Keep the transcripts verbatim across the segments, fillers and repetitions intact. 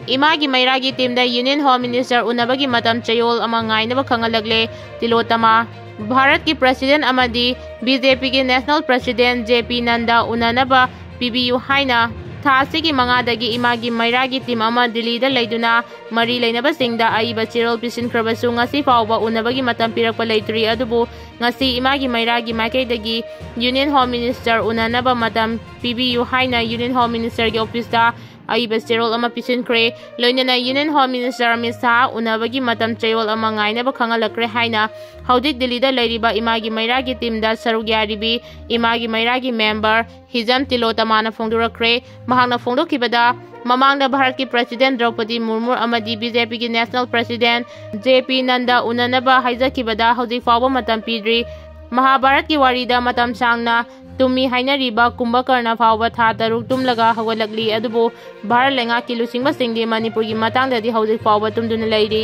ꯏꯃꯥꯒꯤ ꯃꯩꯔꯥꯒꯤ teamꯗ Union Home Minister ꯎꯅꯕꯒꯤ ꯃꯇꯝ ꯆꯌꯣꯜ ꯑꯃ ꯉꯥꯏꯅꯕ ꯈꯪꯍꯜꯂꯛꯂꯦ꯫ ꯇꯤꯂꯣꯇꯃꯥ꯫ ꯚꯥꯔꯠꯀꯤ President ꯑꯃꯗꯤ BJPꯒꯤ National President J P Nadda ꯎꯅꯅꯕ ꯄꯤꯕꯤꯌꯨ ꯍꯥꯏꯅ ꯊꯥ ꯑꯁꯤꯒꯤ ꯃꯉꯥꯗꯒꯤ ꯏꯃꯥꯒꯤ ꯃꯩꯔꯥꯒꯤ team ꯑꯃ ꯗꯤꯜꯂꯤꯗ ꯂꯩꯗꯨꯅ ꯃꯔꯤ ꯂꯩꯅꯕꯁꯤꯡꯗ ꯑꯏꯕ ꯆꯦꯔꯣꯜ ꯄꯤꯁꯤꯟꯈ꯭ꯔꯕꯁꯨ, ꯉꯁꯤ ꯐꯥꯎꯕ ꯎꯅꯕꯒꯤ ꯃꯇꯝ ꯄꯤꯔꯛꯄ ꯂꯩꯇ꯭ꯔꯤ꯫ ꯑꯗꯨꯕꯨ ꯉꯁꯤ ꯏꯃꯥꯒꯤ ꯃꯩꯔꯥꯒꯤ ꯃꯥꯏꯀꯩꯗꯒꯤ Union Home Minister ꯎꯅꯅꯕ ꯃꯇꯝ ꯄꯤꯕꯤꯌꯨ ꯍꯥꯏꯅ Union Home Ministerꯒꯤ officeꯇ ꯑꯏꯕ ꯆꯦꯔꯣꯜ ꯑꯃ ꯄꯤꯁꯤꯟꯈ꯭ꯔꯦ꯫ ꯂꯣꯏꯅꯅ Union Home Minister Amit Shah ꯎꯅꯕꯒꯤ ꯃꯇꯝ ꯆꯌꯣꯜ ꯑꯃ ꯉꯥꯏꯅꯕ ꯈꯪꯍꯜꯂꯛꯈ꯭ꯔꯦ ꯍꯥꯏꯅ ꯍꯧꯖꯤꯛ ꯗꯤꯜꯂꯤꯗ ꯂꯩꯔꯤꯕ ꯏꯃꯥꯒꯤ ꯃꯩꯔꯥꯒꯤ teamꯗ ꯁꯔꯨꯛ ꯌꯥꯔꯤꯕꯤ ꯏꯃꯥꯒꯤ ꯃꯩꯔꯥꯒꯤ member ꯍꯤꯖꯝ ꯇꯤꯂꯣꯇꯃꯥꯅ ꯐꯣꯡꯗꯣꯔꯛꯈ꯭ꯔꯦ꯫ ꯃꯍꯥꯛꯅ ꯐꯣꯡꯗꯣꯛꯈꯤꯕꯗ, ꯃꯃꯥꯡꯗ ꯚꯥꯔꯠꯀꯤ President ꯗ꯭ꯔꯧꯄꯗꯤ ꯃꯨꯔꯃꯨ ꯑꯃꯗꯤ BJPꯒꯤ National President J P Nadda ꯎꯅꯅꯕ ꯍꯥꯏꯖꯈꯤꯕꯗ ꯍꯧꯖꯤꯛ ꯐꯥꯎꯕ ꯃꯇꯝ ꯄꯤꯗ꯭ꯔꯤ꯫ ꯃꯍꯥꯚꯥꯔꯠꯀꯤ ꯋꯥꯔꯤꯗ ꯃꯇꯝ ꯁꯥꯡꯅ ꯇꯨꯝꯃꯤ ꯍꯥꯏꯅꯔꯤꯕ ꯀꯨꯝꯚꯀꯔꯅ ꯐꯥꯎꯕ ꯊꯥ ꯇꯔꯨꯛ ꯇꯨꯝꯂꯒ ꯍꯧꯒꯠꯂꯛꯂꯤ꯫ ꯑꯗꯨꯕꯨ ꯚꯥꯔꯠ ꯂꯩꯉꯥꯛꯀꯤ ꯂꯨꯆꯤꯡꯕꯁꯤꯡꯗꯤ ꯃꯅꯤꯄꯨꯔꯒꯤ ꯃꯇꯥꯡꯗꯗꯤ ꯍꯧꯖꯤꯛ ꯐꯥꯎꯕ ꯇꯨꯝꯗꯨꯅ ꯂꯩꯔꯤ꯫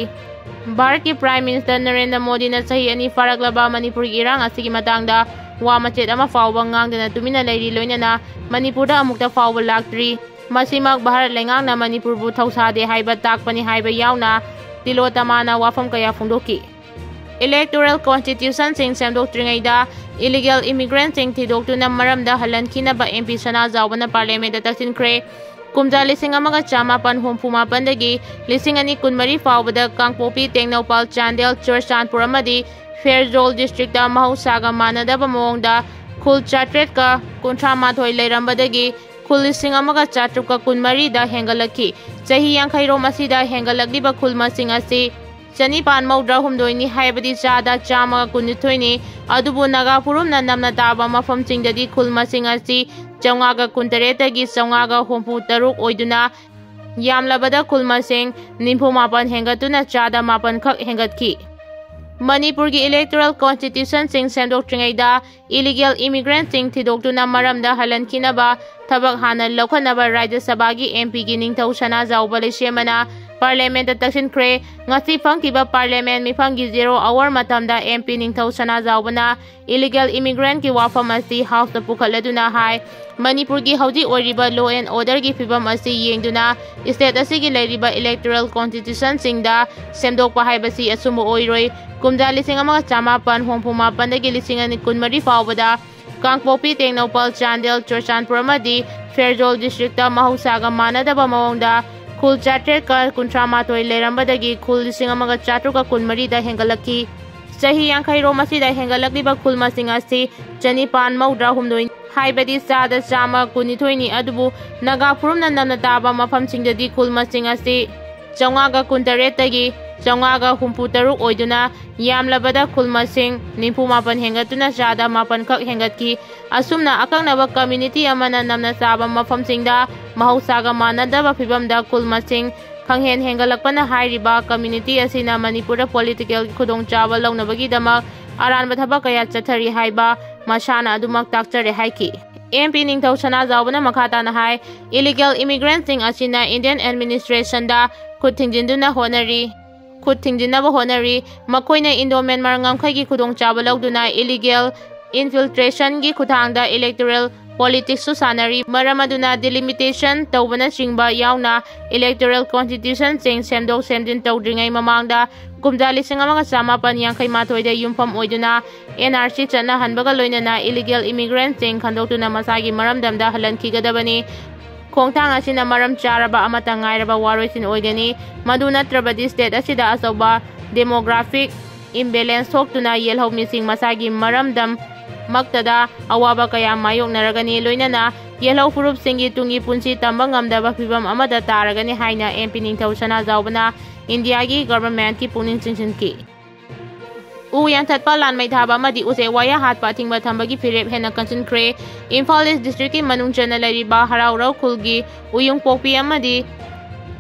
ꯚꯥꯔꯠꯀꯤ Prime Minister ꯅꯔꯦꯟꯗ꯭ꯔ ꯃꯣꯗꯤꯅ ꯆꯍꯤ ꯑꯅꯤ ꯐꯥꯔꯛꯂꯕ ꯃꯅꯤꯄꯨꯔꯒꯤ ꯏꯔꯥꯡ ꯑꯁꯤꯒꯤ ꯃꯇꯥꯡꯗ ꯋꯥ ꯃꯆꯦꯠ ꯑꯃ ꯐꯥꯎꯕ ꯉꯥꯡꯗꯅ ꯇꯨꯃꯤꯟꯅ ꯂꯩꯔꯤ꯫ ꯂꯣꯏꯅꯅ ꯃꯅꯤꯄꯨꯔꯗ ꯑꯃꯨꯛꯇ ꯐꯥꯎꯕ ꯂꯥꯛꯇ꯭ꯔꯤ꯫ ꯃꯁꯤꯃꯛ ꯚꯥꯔꯠ ꯂꯩꯉꯥꯛꯅ ꯃꯅꯤꯄꯨꯔꯕꯨ ꯊꯧꯁꯥꯗꯦ ꯍꯥꯏꯕ ꯇꯥꯛꯄꯅꯤ ꯍꯥꯏꯕ ꯌꯥꯎꯅ ꯇꯤꯂꯣꯇꯃꯥꯅ ꯋꯥꯐꯝ ꯀꯌꯥ ꯐꯣꯡꯗꯣꯛꯈꯤ꯫ Electoral Constitutionꯁꯤꯡ ꯁꯦꯝꯗꯣꯛꯇ꯭ꯔꯤꯉꯩꯗ illegal immigrantꯁꯤꯡ ꯊꯤꯗꯣꯛꯇꯨꯅ ꯃꯔꯝꯗ ꯍꯜꯍꯟꯈꯤꯅꯕ MP ꯁꯅꯥꯖꯥꯎꯕꯅ Parliamentꯇ ꯇꯛꯁꯤꯟꯈ꯭ꯔꯦ꯫ ꯀꯨꯝꯖꯥ ꯂꯤꯁꯤꯡ ꯑꯃꯒ ꯆꯥꯃꯥꯄꯟ ꯍꯨꯝꯐꯨ ꯃꯥꯄꯟꯗꯒꯤ ꯂꯤꯁꯤꯡ ꯑꯅꯤ ꯀꯨꯟꯃꯔꯤ ꯐꯥꯎꯕꯗ ꯀꯥꯡꯄꯣꯛꯄꯤ, ꯇꯦꯡꯅꯧꯄꯥꯜ, ꯆꯥꯟꯗꯦꯜ, ꯆꯨꯔꯆꯥꯟꯄꯨꯔ ꯑꯃꯗꯤ ꯐꯦꯔꯖꯧꯜ districtꯇ ꯃꯍꯧꯁꯥꯒ ꯃꯥꯟꯅꯗꯕ ꯃꯑꯣꯡꯗ ꯈꯨꯜ ꯆꯥꯇ꯭ꯔꯦꯠꯀ ꯀꯨꯟꯊ꯭ꯔꯥ ꯃꯥꯊꯣꯏ ꯂꯩꯔꯝꯕꯗꯒꯤ ꯈꯨꯜ ꯂꯤꯁꯤꯡ ꯑꯃꯒ ꯆꯥꯇ꯭ꯔꯨꯛꯀ ꯀꯨꯟꯃꯔꯤꯗ ꯍꯦꯟꯒꯠꯂꯛꯈꯤ꯫ ꯆꯍꯤ ꯌꯥꯡꯈꯩꯔꯣꯝ ꯑꯁꯤꯗ ꯍꯦꯟꯒꯠꯂꯛꯂꯤꯕ ꯈꯨꯜ ꯃꯁꯤꯡ ꯑꯁꯤ ꯆꯅꯤꯄꯥꯟ ꯃꯧꯗ꯭ꯔꯥ ꯍꯨꯝꯗꯣꯏꯅꯤ, ꯍꯥꯏꯕꯗꯤ ꯆꯥꯗ ꯆꯥꯝꯃꯒ ꯀꯨꯟꯅꯤꯊꯣꯏꯅꯤ꯫ ꯑꯗꯨꯕꯨ ꯅꯥꯒꯥ ꯐꯨꯔꯨꯞꯅ ꯅꯝꯅ ꯇꯥꯕ ꯃꯐꯝꯁꯤꯡꯗꯗꯤ ꯈꯨꯜ ꯃꯁꯤꯡ ꯑꯁꯤ ꯆꯥꯝꯃꯉꯥꯒ ꯀꯨꯟꯇꯔꯦꯠꯇꯒꯤ ꯆꯥꯝꯃꯉꯥꯒ ꯍꯨꯝꯐꯨ ꯇꯔꯨꯛ ꯑꯣꯏꯗꯨꯅ ꯌꯥꯝꯂꯕꯗ ꯈꯨꯜ ꯃꯁꯤꯡ ꯅꯤꯐꯨ ꯃꯥꯄꯟ ꯍꯦꯟꯒꯠꯇꯨꯅ ꯆꯥꯗ ꯃꯥꯄꯟ ꯈꯛ ꯍꯦꯟꯒꯠꯈꯤ꯫ ꯃꯅꯤꯄꯨꯔꯒꯤ Electoral Constitutionꯁꯤꯡ ꯁꯦꯝꯗꯣꯛꯇ꯭ꯔꯤꯉꯩꯗ illegal immigrantꯁꯤꯡ ꯊꯤꯗꯣꯛꯇꯨꯅ ꯃꯔꯝꯗ ꯍꯜꯍꯟꯈꯤꯅꯕ ꯊꯕꯛ ꯍꯥꯟꯅ ꯂꯧꯈꯠꯅꯕ ꯔꯥꯖ꯭ꯌ ꯁꯚꯥꯒꯤ MPꯒꯤ ꯅꯤꯡꯊꯧ ꯁꯅꯥꯖꯥꯎꯕ ꯂꯩꯁꯦꯝꯕꯅ ꯄꯥꯔꯂꯤꯌꯥꯃꯦꯟꯠꯇ ꯇꯛꯁꯤꯟꯈ꯭ꯔꯦ꯫ ꯉꯁꯤ ꯐꯝꯈꯤꯕ ꯄꯥꯔꯂꯤꯌꯥꯃꯦꯟꯠ ꯃꯤꯐꯝꯒꯤ zero hour ꯃꯇꯝꯗ MP ꯅꯤꯡꯊꯧ ꯁꯅꯥꯖꯥꯎꯕꯅ illegal immigrant ꯀꯤ ꯋꯥꯐꯝ ꯑꯁꯤ House ꯇ ꯄꯨꯈꯠꯂꯗꯨꯅ ꯍꯥꯏ, ꯃꯅꯤꯄꯨꯔꯒꯤ ꯍꯧꯖꯤꯛ ꯑꯣꯏꯔꯤꯕ law and order ꯒꯤ ꯐꯤꯕꯝ ꯑꯁꯤ ꯌꯦꯡꯗꯨꯅ state ꯑꯁꯤꯒꯤ ꯂꯩꯔꯤꯕ electoral constitution ꯁꯤꯡꯗ ꯁꯦꯝꯗꯣꯛꯄ ꯍꯥꯏꯕꯁꯤ ꯑꯆꯨꯝꯕ ꯑꯣꯏꯔꯣꯏ꯫ ꯀꯨꯝꯖꯥ ꯂꯤꯁꯤꯡ ꯑꯃꯒ ꯆꯃꯥꯄꯟ ꯍꯨꯝꯐꯨ ꯃꯥꯄꯟꯗꯒꯤ ꯂꯤꯁꯤꯡ ꯑꯅꯤ ꯀꯨꯟꯃꯔꯤ ꯐꯥꯎꯕꯗ ꯀꯥꯡꯄꯣꯛꯄꯤ, ꯇꯦꯡꯅꯧꯄꯜ, ꯆꯥꯟꯗꯦꯜ, ꯆꯨꯔꯆꯥꯟꯄꯨꯔ ꯑꯃꯗꯤ ꯐꯦꯔꯖꯣꯜ district ꯇ ꯃꯍꯧꯁꯥꯒ ꯃꯥꯟꯅꯗꯕ ꯃꯑꯣꯡꯗ ꯈꯨꯜ ꯆꯥꯇ꯭ꯔꯦꯠꯀ ꯀꯨꯟꯊ꯭ꯔꯥ ꯃꯥꯊꯣꯏ ꯂꯩꯔꯝꯕꯗꯒꯤ ꯈꯨꯜ ꯂꯤꯁꯤꯡ ꯑꯃꯒ ꯆꯥꯇ꯭ꯔꯨꯛꯀ ꯀꯨꯟꯃꯔꯤꯗ ꯍꯦꯟꯒꯠꯂꯛꯈꯤ꯫ ꯆꯍꯤ ꯌꯥꯡꯈꯩꯔꯣꯝ ꯑꯁꯤꯗ ꯍꯦꯟꯒꯠꯂꯛꯂꯤꯕ ꯈꯨꯜ ꯃꯁꯤꯡ ꯑꯁꯤ ꯆꯅꯤꯄꯥꯟ ꯃꯧꯗ꯭ꯔꯥ ꯍꯨꯝꯗꯣꯏ, ꯍꯥꯏꯕꯗꯤ ꯆꯥꯗ ꯆꯥꯝꯃ ꯀꯨꯟꯅꯤꯊꯣꯏꯅꯤ꯫ ꯑꯗꯨꯕꯨ ꯅꯥꯒꯥ ꯐꯨꯔꯨꯞꯅ ꯅꯝꯅ ꯇꯥꯕ ꯃꯐꯝꯁꯤꯡꯗꯗꯤ ꯈꯨꯜ ꯃꯁꯤꯡ ꯑꯁꯤ ꯆꯥꯝꯃꯉꯥꯒ ꯀꯨꯟꯇꯔꯦꯠꯇꯒꯤ ꯆꯥꯝꯃꯉꯥꯒ ꯍꯨꯝꯐꯨ ꯇꯔꯨꯛ ꯑꯣꯏꯗꯨꯅ ꯌꯥꯝꯂꯕꯗ ꯈꯨꯜ ꯃꯁꯤꯡ ꯅꯤꯐꯨ ꯃꯥꯄꯟ ꯍꯦꯟꯒꯠꯇꯨꯅ ꯆꯥꯗ ꯃꯥꯄꯟ ꯈꯛ ꯍꯦꯟꯒꯠꯈꯤ꯫ ꯑꯁꯨꯝꯅ ꯑꯀꯛꯅꯕ community ꯑꯃꯅ ꯅꯝꯅ ꯆꯥꯕ ꯃꯐꯝꯁꯤꯡꯗ ꯃꯍꯧꯁꯥꯒ ꯃꯥꯟꯅꯗꯕ ꯐꯤꯕꯝꯗ ꯈꯨꯜ ꯃꯁꯤꯡ ꯈꯪꯍꯦꯟ ꯍꯦꯟꯒꯠꯂꯛꯄꯅ ꯍꯥꯏꯔꯤꯕ community ꯑꯁꯤꯅ ꯃꯅꯤꯄꯨꯔꯗ political ꯈꯨꯗꯣꯡꯆꯥꯕ ꯂꯧꯅꯕꯒꯤꯗꯃꯛ ꯑꯔꯥꯟꯕ ꯊꯕꯛ ꯀꯌꯥ ꯆꯠꯊꯔꯤ ꯍꯥꯏꯕ ꯃꯁꯥꯅ ꯑꯗꯨꯃꯛ ꯇꯥꯛꯆꯔꯦ ꯍꯥꯏꯈꯤ꯫ MP ꯅꯤꯡꯊꯧ ꯁꯅꯥꯖꯥꯎꯕꯅ ꯃꯈꯥ ꯇꯥꯅ ꯍꯥꯏ, illegal immigrant ꯁꯤꯡ ꯑꯁꯤꯅ Indian administration ꯗ ꯈꯨꯠ ꯊꯤꯡꯖꯤꯟꯗꯨꯅ ꯍꯣꯠꯅꯔꯤ, ꯈꯨꯠ ꯊꯤꯡꯖꯤꯟꯅꯕ ꯍꯣꯠꯅꯔꯤ꯫ ꯃꯈꯣꯏꯅ Indo Myanmar ꯉꯝꯈꯩꯒꯤ ꯈꯨꯗꯣꯡꯆꯥꯕ ꯂꯧꯗꯨꯅ illegal infiltration ꯒꯤ ꯈꯨꯠꯊꯥꯡꯗ electoral politics ꯁꯨ ꯁꯥꯟꯅꯔꯤ꯫ ꯃꯔꯝ ꯑꯗꯨꯅ delimitation ꯇꯧꯕꯅꯆꯤꯡꯕ ꯌꯥꯎꯅ electoral constitution ꯁꯤꯡ ꯁꯦꯝꯗꯣꯛ ꯁꯦꯝꯖꯤꯟ ꯇꯧꯗ꯭ꯔꯤꯉꯩ ꯃꯃꯥꯡꯗ ꯀꯨꯝꯖꯥ ꯂꯤꯁꯤꯡ ꯑꯃꯒ ꯆꯃꯥꯄꯟ ꯌꯥꯡꯈꯩ ꯃꯥꯊꯣꯏꯗ ꯌꯨꯝꯐꯝ ꯑꯣꯏꯗꯨꯅ N R C ꯆꯠꯅꯍꯟꯕꯒ ꯂꯣꯏꯅꯅ illegal immigrant ꯁꯤꯡ ꯈꯟꯗꯣꯛꯇꯨꯅ ꯃꯁꯥꯒꯤ ꯃꯔꯝꯗꯝꯗ ꯍꯜꯍꯟꯈꯤꯒꯗꯕꯅꯤ꯫ ꯈꯣꯡꯊꯥꯡ ꯑꯁꯤꯅ ꯃꯔꯝ ꯆꯥꯔꯕ ꯑꯃꯠꯇ ꯉꯥꯏꯔꯕ ꯋꯥꯔꯣꯏꯁꯤꯟ ꯑꯣꯏꯒꯅꯤ꯫ ꯃꯗꯨ ꯅꯠꯇ꯭ꯔꯕꯗꯤ state ꯑꯁꯤꯗ ꯑꯆꯧꯕ demographic imbalance ꯊꯣꯛꯇꯨꯅ ꯌꯦꯜꯍꯧ ꯃꯤꯁꯤꯡ ꯃꯁꯥꯒꯤ ꯃꯔꯝꯗꯝ ꯃꯛꯇꯗ ꯑꯋꯥꯕ ꯀꯌꯥ ꯃꯥꯌꯣꯛꯅꯔꯒꯅꯤ, ꯂꯣꯏꯅꯅ ꯌꯦꯜꯍꯧ ꯐꯨꯔꯨꯞꯁꯤꯡꯒꯤ ꯇꯨꯡꯒꯤ ꯄꯨꯟꯁꯤ ꯇꯝꯕ ꯉꯝꯗꯕ ꯐꯤꯕꯝ ꯑꯃꯗ ꯇꯥꯔꯒꯅꯤ ꯍꯥꯏꯅ MP ꯅꯤꯡꯊꯧ ꯁꯅꯥꯖꯥꯎꯕꯅ India ꯒꯤ government ꯀꯤ ꯄꯨꯛꯅꯤꯡ ꯆꯤꯡꯁꯤꯟꯈꯤ꯫ ꯎ ꯌꯥꯟꯊꯠꯄ, ꯂꯥꯟꯃꯩ ꯊꯥꯕ ꯑꯃꯗꯤ ꯎꯆꯦꯛ ꯋꯥꯌꯥ ꯍꯥꯠꯄ ꯑꯊꯤꯡꯕ ꯊꯝꯕꯒꯤ ꯐꯤꯔꯦꯞ ꯍꯦꯟꯅ ꯀꯟꯁꯤꯟꯈ꯭ꯔꯦ꯫ ꯏꯝꯐꯥꯜ East district ꯀꯤ ꯃꯅꯨꯡ ꯆꯟꯅ ꯂꯩꯔꯤꯕ ꯍꯔꯥꯎꯔꯧ ꯈꯨꯜꯒꯤ ꯎꯌꯨꯡꯄꯣꯛꯄꯤ ꯑꯃꯗꯤ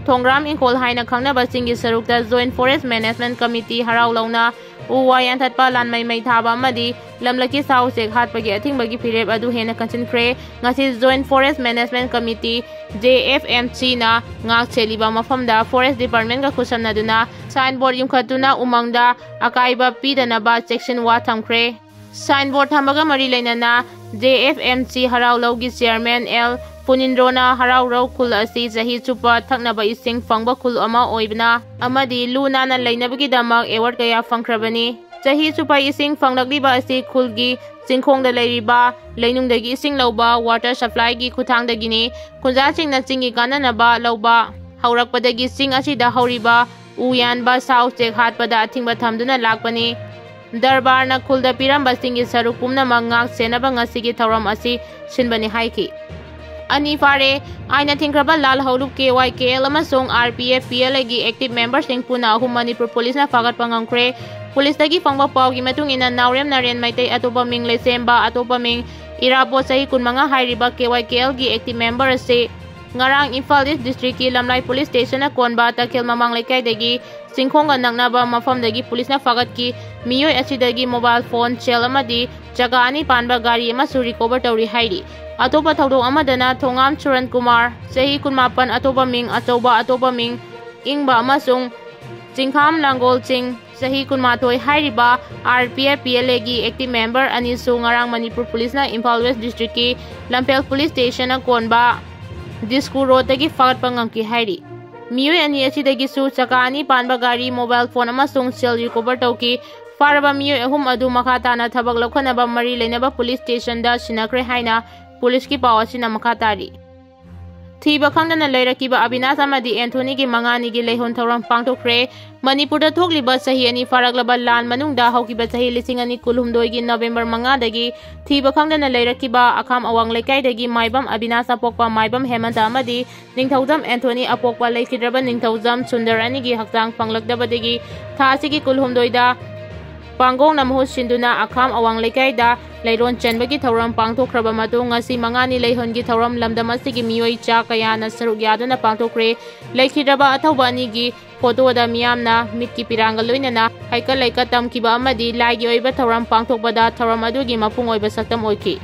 ꯊꯣꯡꯒ꯭ꯔꯥꯝ ꯏꯪꯈꯣꯜ ꯍꯥꯏꯅ ꯈꯪꯅꯕꯁꯤꯡꯒꯤ ꯁꯔꯨꯛꯇ Joint Forest Management Committee ꯍꯔꯥꯎ ꯂꯧꯅ ꯎ ꯋꯥ ꯌꯥꯟꯊꯠꯄ, ꯂꯥꯟꯃꯩ ꯃꯩ ꯊꯥꯕ ꯑꯃꯗꯤ ꯂꯝꯂꯛꯀꯤ ꯁꯥ ꯎꯆꯦꯛ ꯍꯥꯠꯄꯒꯤ ꯑꯊꯤꯡꯕꯒꯤ ꯐꯤꯔꯦꯞ ꯑꯗꯨ ꯍꯦꯟꯅ ꯀꯟꯁꯤꯟꯈ꯭ꯔꯦ꯫ ꯉꯁꯤ Joint Forest Management Committee, J F M C ꯅ ꯉꯥꯛ ꯁꯦꯜꯂꯤꯕ ꯃꯐꯝꯗ Forest Department ꯀ ꯈꯨꯠꯁꯝꯅꯗꯨꯅ sign board ꯌꯨꯝꯈꯠꯇꯨꯅ ꯎꯃꯪꯗ ꯑꯀꯥꯏꯕ ꯄꯤꯗꯅꯕ ꯆꯦꯛꯁꯤꯟ ꯋꯥ ꯊꯝꯈ꯭ꯔꯦ꯫ Sign board ꯊꯝꯕꯒ ꯃꯔꯤ ꯂꯩꯅꯅ J F M C ꯍꯔꯥꯎ ꯂꯧꯒꯤ Chairman L ꯐꯨꯅꯤꯟꯗ꯭ꯔꯣꯅ ꯍꯔꯥꯎ ꯂꯧ ꯈꯨꯜ ꯑꯁꯤ ꯆꯍꯤ ꯆꯨꯞꯄ ꯊꯛꯅꯕ ꯏꯁꯤꯡ ꯐꯪꯕ ꯈꯨꯜ ꯑꯃ ꯑꯣꯏꯕꯅ ꯑꯃꯗꯤ ꯂꯨ ꯅꯥꯟꯅ ꯂꯩꯅꯕꯒꯤꯗꯃꯛ award ꯀꯌꯥ ꯐꯪꯈ꯭ꯔꯕꯅꯤ꯫ ꯆꯍꯤ ꯆꯨꯞꯄ ꯏꯁꯤꯡ ꯐꯪꯂꯛꯂꯤꯕ ꯑꯁꯤ ꯈꯨꯜꯒꯤ ꯆꯤꯡꯈꯣꯡꯗ ꯂꯩꯔꯤꯕ ꯂꯩꯅꯨꯡꯗꯒꯤ ꯏꯁꯤꯡ ꯂꯧꯕ water supply ꯒꯤ ꯈꯨꯠꯊꯥꯡꯗꯒꯤꯅꯤ꯫ ꯈꯨꯟꯖꯥꯁꯤꯡꯅ ꯆꯤꯡꯒꯤ ꯀꯥꯟꯅꯅꯕ ꯂꯧꯕ ꯍꯧꯔꯛꯄꯗꯒꯤ ꯆꯤꯡ ꯑꯁꯤꯗ ꯍꯧꯔꯤꯕ ꯎ ꯌꯥꯟꯕ, ꯁꯥ ꯎꯆꯦꯛ ꯍꯥꯠꯄꯗ ꯑꯊꯤꯡꯕ ꯊꯝꯗꯨꯅ ꯂꯥꯛꯄꯅꯤ꯫ ꯗꯔꯕꯥꯔꯅ ꯈꯨꯜꯗ ꯄꯤꯔꯝꯕꯁꯤꯡꯒꯤ ꯁꯔꯨꯛ ꯄꯨꯝꯅꯃꯛ ꯉꯥꯛ ꯁꯦꯟꯅꯕ ꯉꯁꯤꯒꯤ ꯊꯧꯔꯝ ꯑꯁꯤ ꯁꯤꯟꯕꯅꯤ ꯍꯥꯏꯈꯤ꯫ ꯑꯅꯤ ꯐꯥꯔꯦ꯫ ꯑꯥꯏꯟꯅ ꯊꯤꯡꯈ꯭ꯔꯕ ꯂꯥꯜ ꯍꯧꯂꯨꯞ K Y K L ꯑꯃꯁꯨꯡ R P F P L A ꯒꯤ active member ꯁꯤꯡ ꯄꯨꯟꯅ ꯑꯍꯨꯝ ꯃꯅꯤꯄꯨꯔ ꯄꯨꯂꯤꯁꯅ ꯐꯥꯒꯠꯄ ꯉꯝꯈ꯭ꯔꯦ꯫ ꯄꯨꯂꯤꯁꯇꯒꯤ ꯐꯪꯕ ꯄꯥꯎꯒꯤ ꯃꯇꯨꯡ ꯏꯟꯅ, ꯅꯥꯎꯔꯦꯝ ꯅꯔꯦꯟ ꯃꯩꯇꯩ, ꯑꯇꯣꯞꯄ ꯃꯤꯡ ꯂꯩꯁꯦꯝꯕ, ꯑꯇꯣꯞꯄ ꯃꯤꯡ ꯏꯔꯥꯕꯣꯠ, ꯆꯍꯤ ꯀꯨꯟꯃꯉꯥ ꯍꯥꯏꯔꯤꯕ K Y K L ꯒꯤ active member ꯑꯁꯤ ꯉꯔꯥꯡ ꯏꯝꯐꯥꯜ East District ꯀꯤ ꯂꯝꯂꯥꯏ Police Station ꯅ ꯀꯣꯟꯕ ꯇꯈꯦꯜ ꯃꯃꯥꯡ ꯂꯩꯀꯥꯏꯗꯒꯤ ꯆꯤꯡꯈꯣꯡꯒ ꯅꯛꯅꯕ ꯃꯐꯝꯗꯒꯤ ꯄꯨꯂꯤꯁꯅ ꯐꯥꯒꯠꯈꯤ꯫ ꯃꯤꯑꯣꯏ ꯑꯁꯤꯗꯒꯤ mobile phone, ꯁꯦꯜ ꯑꯃꯗꯤ ꯆꯀꯥ ꯑꯅꯤ ꯄꯥꯟꯕ ꯒꯥꯔꯤ ꯑꯃꯁꯨ recover ꯇꯧꯔꯤ ꯍꯥꯏꯔꯤ꯫ ꯑꯇꯣꯞꯄ ꯊꯧꯗꯣꯛ ꯑꯃꯗꯅ, ꯊꯣꯉꯥꯝ ꯁꯨꯔꯟ ꯀꯨꯃꯥꯔ, ꯆꯍꯤ ꯀꯨꯟꯃꯥꯄꯟ, ꯑꯇꯣꯞꯄ ꯃꯤꯡ ꯑꯆꯧꯕ, ꯑꯇꯣꯞꯄ ꯃꯤꯡ ꯏꯪꯕ, ꯑꯃꯁꯨꯡ ꯆꯤꯡꯈꯥꯝ ꯂꯥꯡꯒꯣꯜ ꯆꯤꯡ, ꯆꯍꯤ ꯀꯨꯟꯃꯥꯊꯣꯏ ꯍꯥꯏꯔꯤꯕ R P F P L A ꯒꯤ active member ꯑꯅꯤꯁꯨ ꯉꯔꯥꯡ ꯃꯅꯤꯄꯨꯔ ꯄꯨꯂꯤꯁꯅ ꯏꯝꯐꯥꯜ West District ꯀꯤ ꯂꯝꯐꯦꯜ Police Station ꯅ ꯀꯣꯟꯕ ꯗꯤꯁꯀꯨ ꯔꯣꯗꯇꯒꯤ ꯐꯥꯒꯠꯄ ꯉꯝꯈꯤ ꯍꯥꯏꯔꯤ꯫ ꯃꯤꯑꯣꯏ ꯑꯅꯤ ꯑꯁꯤꯗꯒꯤꯁꯨ ꯆꯀꯥ ꯑꯅꯤ ꯄꯥꯟꯕ ꯒꯥꯔꯤ, mobile phone ꯑꯃꯁꯨꯡ ꯁꯦꯜ recover ꯇꯧꯈꯤ꯫ ꯐꯥꯔꯕ ꯃꯤꯑꯣꯏ ꯑꯍꯨꯝ ꯑꯗꯨ ꯃꯈꯥ ꯇꯥꯅ ꯊꯕꯛ ꯂꯧꯈꯠꯅꯕ ꯃꯔꯤ ꯂꯩꯅꯕ police station ꯗ ꯁꯤꯟꯅꯈ꯭ꯔꯦ ꯍꯥꯏꯅ ꯄꯨꯂꯤꯁꯀꯤ ꯄꯥꯎ ꯑꯁꯤꯅ ꯃꯈꯥ ꯇꯥꯔꯤ꯫ ꯊꯤꯕ ꯈꯪꯗꯅ ꯂꯩꯔꯛꯈꯤꯕ ꯑꯕꯤꯅꯥꯁ ꯑꯃꯗꯤ ꯑꯦꯟꯊꯣꯅꯤꯒꯤ ꯃꯉꯥꯅꯤꯒꯤ ꯂꯩꯍꯣꯟ ꯊꯧꯔꯝ ꯄꯥꯡꯊꯣꯛꯈ꯭ꯔꯦ꯫ ꯃꯅꯤꯄꯨꯔꯗ ꯊꯣꯛꯂꯤꯕ ꯆꯍꯤ ꯑꯅꯤ ꯐꯥꯔꯛꯂꯕ ꯂꯥꯟ ꯃꯅꯨꯡꯗ ꯍꯧꯈꯤꯕ ꯆꯍꯤ ꯂꯤꯁꯤꯡ ꯑꯅꯤ ꯀꯨꯟꯍꯨꯝꯗꯣꯏꯒꯤ ꯅꯕꯦꯝꯕꯔ ꯃꯉꯥꯗꯒꯤ ꯊꯤꯕ ꯈꯪꯗꯅ ꯂꯩꯔꯛꯈꯤꯕ ꯑꯈꯥꯝ ꯑꯋꯥꯡ ꯂꯩꯀꯥꯏꯗꯒꯤ ꯃꯥꯏꯕꯝ ꯑꯕꯤꯅꯥꯁ ꯑꯄꯣꯛꯄ ꯃꯥꯏꯕꯝ ꯍꯦꯃꯟꯇ ꯑꯃꯗꯤ ꯅꯤꯡꯊꯧꯖꯝ ꯑꯦꯟꯊꯣꯅꯤ ꯑꯄꯣꯛꯄ ꯂꯩꯈꯤꯗ꯭ꯔꯕ ꯅꯤꯡꯊꯧꯖꯝ ꯁꯨꯟꯗꯔ ꯑꯅꯤꯒꯤ ꯍꯛꯆꯥꯡ ꯐꯪꯂꯛꯇꯕꯗꯒꯤ ꯊꯥ ꯑꯁꯤꯒꯤ ꯀꯨꯟꯍꯨꯝꯗꯣꯏꯗ ꯄꯥꯡꯒꯣꯡꯅ ꯃꯍꯨꯠ ꯁꯤꯟꯗꯨꯅ ꯑꯈꯥꯝ ꯑꯋꯥꯡ ꯂꯩꯀꯥꯏꯗ ꯂꯩꯔꯣꯟ ꯆꯟꯕꯒꯤ ꯊꯧꯔꯝ ꯄꯥꯡꯊꯣꯛꯈ꯭ꯔꯕ ꯃꯇꯨꯡ, ꯉꯁꯤ ꯃꯉꯥꯅꯤ ꯂꯩꯍꯣꯟꯒꯤ ꯊꯧꯔꯝ ꯂꯝꯗꯝ ꯑꯁꯤꯒꯤ ꯃꯤꯑꯣꯏ ꯆꯥ ꯀꯌꯥꯅ ꯁꯔꯨꯛ ꯌꯥꯗꯨꯅ ꯄꯥꯡꯊꯣꯛꯈ꯭ꯔꯦ꯫ ꯂꯩꯈꯤꯗ꯭ꯔꯕ ꯑꯊꯧꯕ ꯑꯅꯤꯒꯤ ꯐꯣꯇꯣꯗ ꯃꯤꯌꯥꯝꯅ ꯃꯤꯠꯀꯤ ꯄꯤꯔꯥꯡꯒ ꯂꯣꯏꯅꯅ ꯍꯩꯀꯠ ꯂꯩꯀꯠ ꯇꯝꯈꯤꯕ ꯑꯃꯗꯤ ꯂꯥꯏꯒꯤ ꯑꯣꯏꯕ ꯊꯧꯔꯝ ꯄꯥꯡꯊꯣꯛꯄꯗ ꯊꯧꯔꯝ ꯑꯗꯨꯒꯤ ꯃꯄꯨꯡ ꯑꯣꯏꯕ ꯁꯛꯇꯝ ꯑꯣꯏꯈꯤ꯫